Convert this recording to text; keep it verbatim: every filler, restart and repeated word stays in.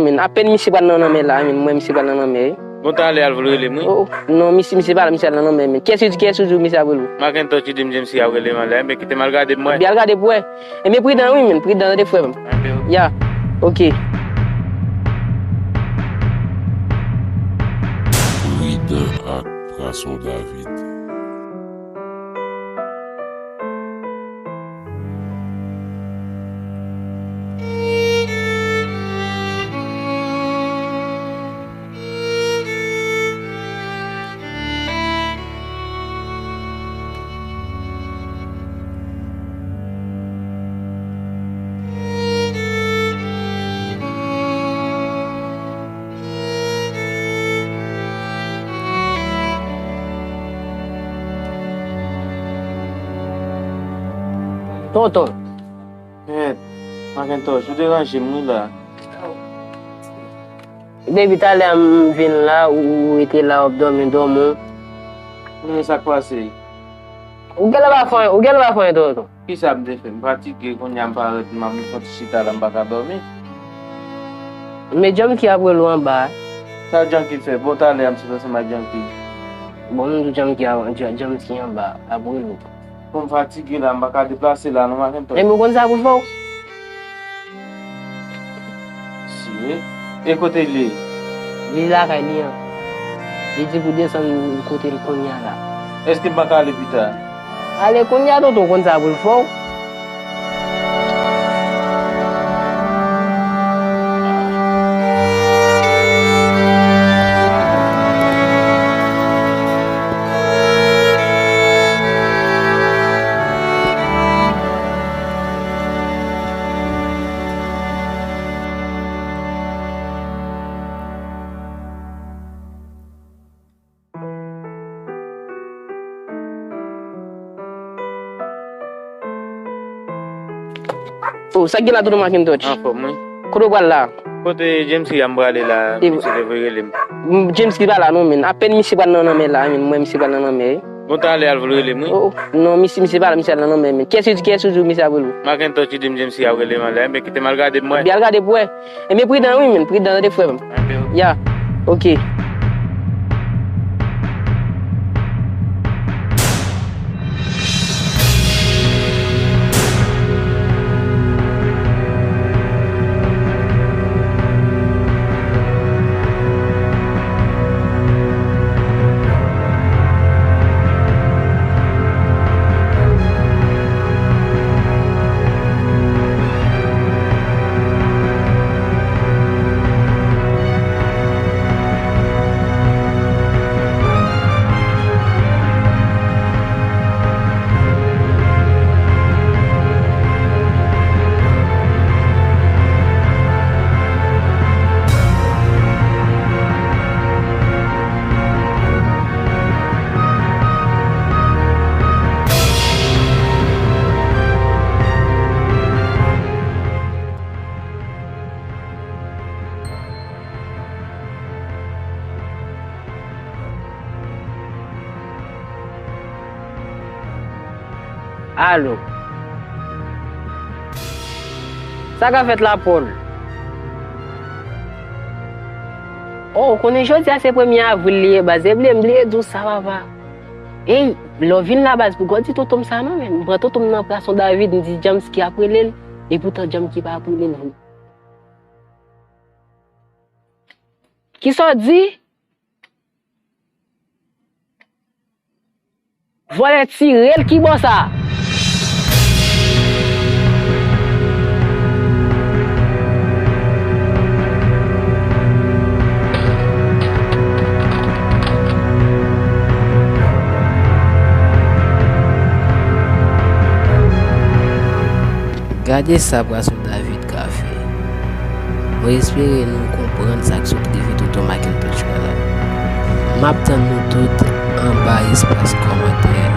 Men, apèn misye pral nan lanmè la, men, m wè misye pral nan lanmè, wi. Bon, talè al vle rele m, wi. Oh, oh. Non, misye, misye pa la, misye al nan lanmè, men. Kiyès ou di, kiyès ou di misye ap rele w? Macintosh di m James ki ap rele m anlè, men kite m al gade pou wè. Byen al gade pou wè. E men pridan, wi, men. Pridan, tande frè m. Enben, ok. Ya. Ok. Pridan ak Prason David. Tonton. Kèt, Macintosh, ou deranje m wi la. Depi talè a m vin la, ou, ou rete la, w ap dòmi, dòmi. Men sa k pase? Ou genlè pa fè anyen, ou genlè pa fè anyen, tonton. Kisa m te fè? M fatige, kounye a m parèt, m ap fè yon ti chita la, m pa ka dòmi. Men Janky ap rele w anba. Sa Janky fè? Bon, talè a m sot ansanm ak Janky. Bon, m di w Janky a, Jan-, Janky anba, ap rele w. Bon, m fatige la, m pa ka deplase la, non, Macintosh. Ebyen, ou konn sa pou l fè w? Si. E kote l ye? Li lakay li an. Li di pou desann kote l kounye a la. Èske m pa ka ale pita? Ale kounye a, tonton, ou konn sa pou l fè w. Oh, sa k gen la, tonton Macintosh? Anfòm, wi. Kote w pral la? Kote James ki a m prale la, misye te voye rele m. M, James ki pa la non, men. Apèn misye pral nan lanmè la, men. M wè misye pral nan lanmè, wi. Bon, talè al vle rele m, wi. Oh, oh. Non, misye, misye pa la, misye al nan lanmè, men. Kiyès ou di, kiyès ou di misye ap rele w? Macintosh di m James ki ap rele m anlè, men kite m al gade pou wè. Byen al gade pou wè. Ebyen, pridan, wi, men. Pridan, tande frè m. Enben, ok. Ya. Ok. Alo. Sa ka fèt la, Paul? Oh, ou konnen jodi a se premye avril li ye, baz. E bliye, m bliye di w sa, papa. Ey, lè w vin la, baz, pou gòdi tonton m sa non, men. M pran tonton m nan Prason David, m di James ki ap rele l, epoutan James ki pa ap rele l vre. Kisa w di? Vòlè tire l, ki bò sa? Gade sa Prason David ka fè. Mwen espere nou konprann sa k sot rive tonton Macintosh la. M ap tann nou tout anba espas kòmantè.